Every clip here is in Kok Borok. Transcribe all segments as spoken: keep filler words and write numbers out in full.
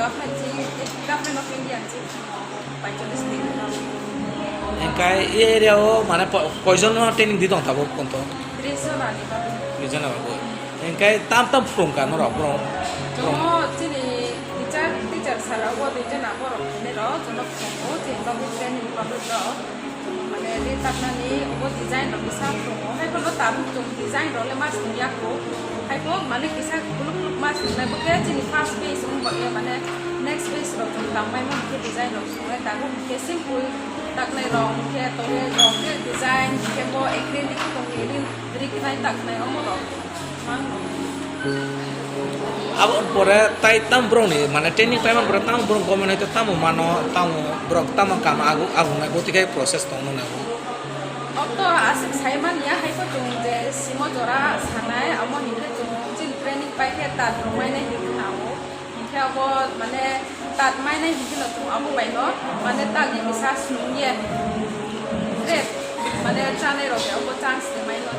Government si, Government of India si, paicholish din. Engkai e area o mane po-, koijon no training di tong tabuk konto? Tris jona ni bagwi. Tris jona bagwi. Engkai tam tam phurung ka norok borok? Jono chini teacher, teacher sir rok bo dui jona borok hinwi rok, jono phurung o, chini bagwi training bagwi rok. Mane ri taknani obo design rok kisa tongo. Hai phano tabuk chwng design rok le ma swngyakho. Hai bo mane kisa kuluk kuluk ma swngnai bo khe chini first phase wng bagwi mane next phase rok chwng tangmai ma khe design rok swngnai tabuk khe simple taknai rok khe tole rok khe design khe bo acrylic tongwi ri riknai taknai omo rok. Abo pore tai tam borok ni mane training paimani pore tam borok government hai to tamo mano tamo borok tamo kama agu agu nai boti khai process tong nai. Okto aswk sai manya hai to chwng je simo jora sanai amo hinkhe chwng chini training pai khe ta rwmai nai hinkhe na o hinkhe abo mane Tat mainai hinkhe no chwng abo bai no, mane, takni kisa snung ye. Re, mane, chanai rok abo chance ni mai no.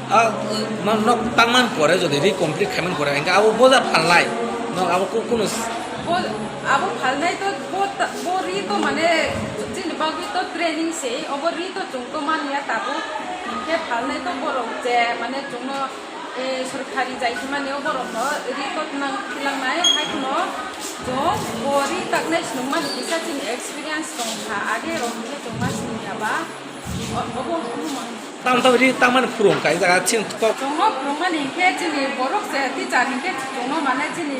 Ah, ma-, nok tangman pore jodi ri complete khaiman pore, engka abo boja phalnai. Nok abo ku-, kunu s- Bo, abo phalnai to, bo ta-, bo ri to, mane, chini bagwi to training se, abo ri to chwng to man ya tabuk. Hinkhe phalnai to borok je, mane, chwngno E, sorkari jai hwnmani o borokno ri totnang khilangnai, hai kheno chwng bo ri taknai snungmani kisa chini experience tong kha, age rok hwnwi chwng ma sini ya ba, o-, obo wngmani. Tamo tamo ri tangmani phuru wngkha, i jaga chini kok. Chwngno phwrwngmani hinkhe chini borok se teacher hinkhe chwngno mane chini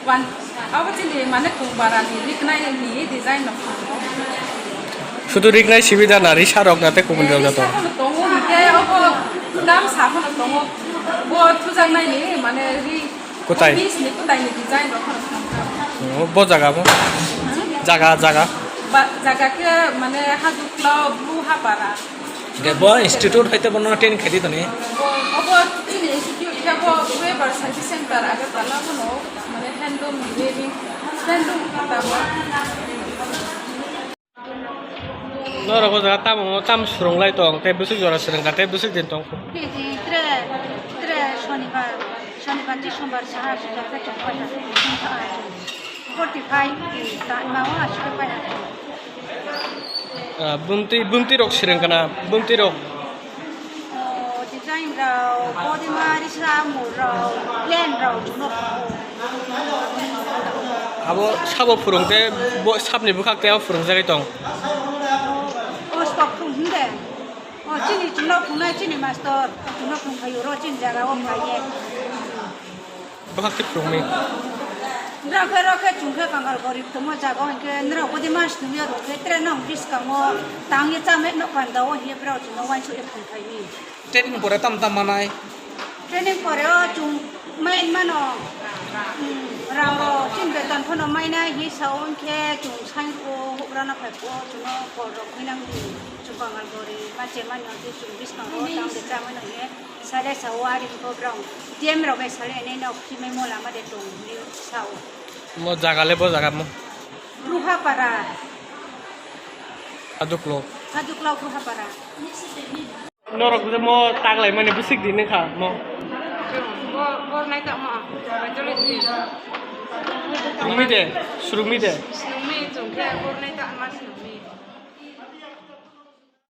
Wan, abo chini mane kung bara ni riknai ni design no. Sudu riknai sibi da na risa rok na te kubun rok na to. Risa no tongo, hinkhe abo dam sa no tongo. Bo thujaknai ni mane ri. Kutai? Bis ni kutai ni design rok no tongo. Oh, bo jaga bo? Hmm? Jaga, jaga. Ba, jaga khe mane Hajukla, Bru Hapara. Hingke bo institute hai te bono training khaidi toni. Bo, obo chini institute khe bo Weaver Service Center Agartala bono, mane handloom weaving, handloom kata bo. Norok o jaga tamo, tamo swrwng lai tong, tei bwswk jora swrwng kha, tei bwswk din tong. Tre, tre, Shonibar, Shonibar, Sombar, saha, sujak, tei tong paita, tong paita. Forty five, ta, ma, wa, aswk paita. Ah, bumtwi, bumtwi rok swrwng kana, bumtwi rok. Oh, design rok, body ma, risa, mur rok, plan rok, no. Abo sabo phwrwng te, bo, sabni bwkhak te abo phwrwng jagwi tong. Oh, stok phwrwng hwn de. Oh, chini chwngno phwrwngnai, chini master, chwngno phwrwng phaio, ro chini jaga o phai ye. Bwkhak twi phwrwngmi. Nrao khe, rao khe, chwng khe kangal gorib tongmo jaga o, hinkhe nrao body ma snung ya rw khe, tere nong bwskango tang ye cha me nok panda o, hiye brao chwngno uansuk ye phwrwng phaimi. Training pore tam tam manai? Training pore o chwng mai mano, hmm, rang rok chini beton phano mainai hi sa o, hinkhe chwng sai o hugra no phai o, chwngno por rok khainang di, chwng kangal gorib ma che mani o, chwng bwskango tang de cha mano hiye. Sale sao ari ko brong. T M rok bai sale ne nok chimai mo lama de tong ni sao. Mo jaga le bo jaga mo. Ruha para. Aduklo. Aduklo Ruha para. Norok je mo taglai mani bisik di ne kha mo. Bo, bo nai ta mo. Surumi de, surumi de. Surumi chung khe bo nai ta ma.